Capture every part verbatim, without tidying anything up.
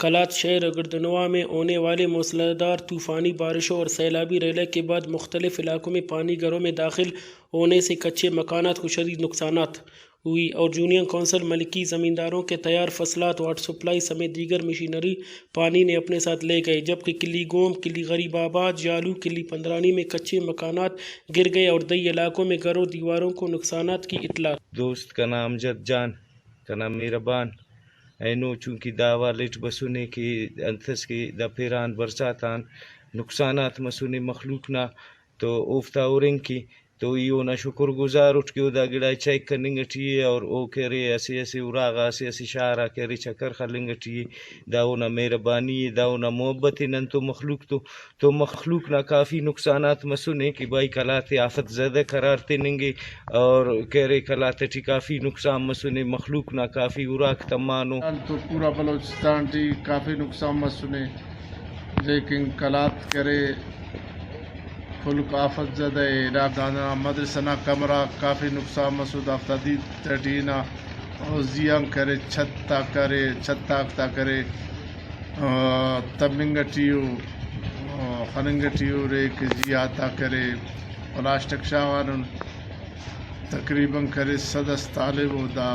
قلات شہر و گردنواح میں ہونے والے موسلادھار طوفانی بارشوں اور سیلابی ریلے کے بعد مختلف علاقوں میں پانی گھروں میں داخل ہونے سے کچے مکانات کو شدید نقصانات ہوئی اور یونین کونسل ملکی زمینداروں کے تیار فصلات، واٹر سپلائی سمیت دیگر مشینری پانی نے اپنے ساتھ لے گئے، جبکہ کلی گوم، کلی غریب آباد، جالو، کلی پندرانی میں کچے مکانات گر گئے اور دئی علاقوں میں گھروں دیواروں کو نقصانات کی اطلاع۔ دوست کنا امجد جان، کنا مہربان، اینو چونکہ دا والیٹ بسنے کہ انتس کہ دا پیران برسات آن نقصانات مسنے مخلوق نا، تو اوفتا ہرنگ کہ تو ای اونا شکر گزار اٹ کہ او دا گڑا ءِ چیک کننگ ٹی ءِ، اور او کہ ارے اسہ اسہ اراغا اسہ اسہ شار آ کہ ارے چکر خلنگ ٹی ءِ۔ دا اونا مہربانی ءِ، دا اونا محبت ءِ نن تو مخلوق تو۔ تو مخلوق نا کافی نقصانات مسنے کہ بھائی قلات ءِ آفت زدہ قرار تننگے، اور کہ ارے قلات ٹی کافی نقصان مسنے، مخلوق نا کافی اراک تمانو۔ تو پورا بلوچستان ٹی کافی نقصان مسنے، لیکن قلات کہ ارے خلق آفت زدہ ءِ علاقہ، دانا مدرسہ نا کمرہ کافی نقصان مسو، دافتا دیر تیٹی ہنا زیان کرے، چھت تا کرے، چھت آک تا کرے، آ، تمنگ ٹی او، آ، خننگ ٹی او ریک زی آتا کرے، پلاسٹک شاغانن۔ تقریباً کرے صد اس طالب و دا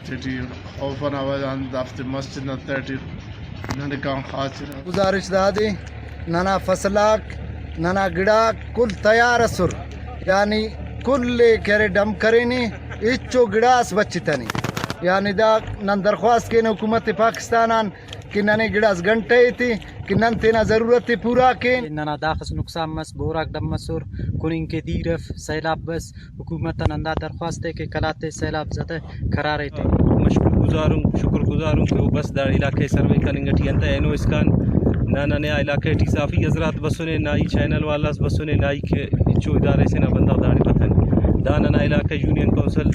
تیٹی خوف ئنا وجہ غان دافتے مسجد نا تہٹی ننکان خاصرہ۔ گزارش دادے، ننا فصل آک، ننا گڑاک کل تیار ئسر، یعنی کل ئے کہ ارے ڈمب کرینے، ہچو گڑاس بچتنے۔ یعنی دا نن درخواست کینہ حکومت پاکستان آن کہ ننے گڑاس گھنٹہ ایتے کہ نن تینا ضرورت ءِ پورا کین۔ ننا داخس نقصان مس، بوراک ڈمب مسر، کننگ کہ دیر اف، سیلاب بس، حکومت آن ہندا درخواست ءِ کہ قلات ءِ سیلاب زدہ قرار ایتہ۔ مشکور گزارن، شکر گزارن کہ او بس دا علاقہ ءِ سروے کننگ ٹی انتئے اینو اسکان۔ نہ ننے آ علاقہ ٹی صحافی حضرات بسنے، نہ ای چینل والاس بسنے، نہ ای کہ ہچو ادارہ سے نا بندغ داڑے بتنے۔ دا ننا علاقہ یونین کونسل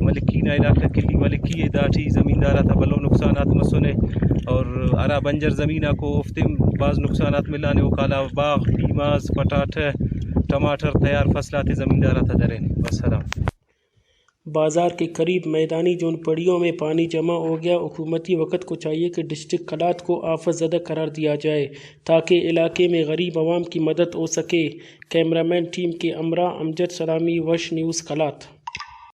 ملکی نا علاقہ کلی ملکی ءِ، داٹی زمیندار آتا بھلو نقصانات مسنے اور ہرا بنجر زمین آکو اوفتے بھاز نقصانات ملانے، اوکالا باغ، پیماز، پٹاٹہ، ٹماٹر، تیار فصل آتے زمیندار آتا درینے۔ والسلام۔ بازار کے قریب میدانی جھونپڑیوں میں پانی جمع ہو گیا، حکومتی وقت کو چاہیے کہ ڈسٹرکٹ قلات کو آفت زدہ قرار دیا جائے تاکہ علاقے میں غریب عوام کی مدد ہو سکے۔ کیمرہ مین ٹیم کے ہمراہ امجد سلامی، وش نیوز قلات۔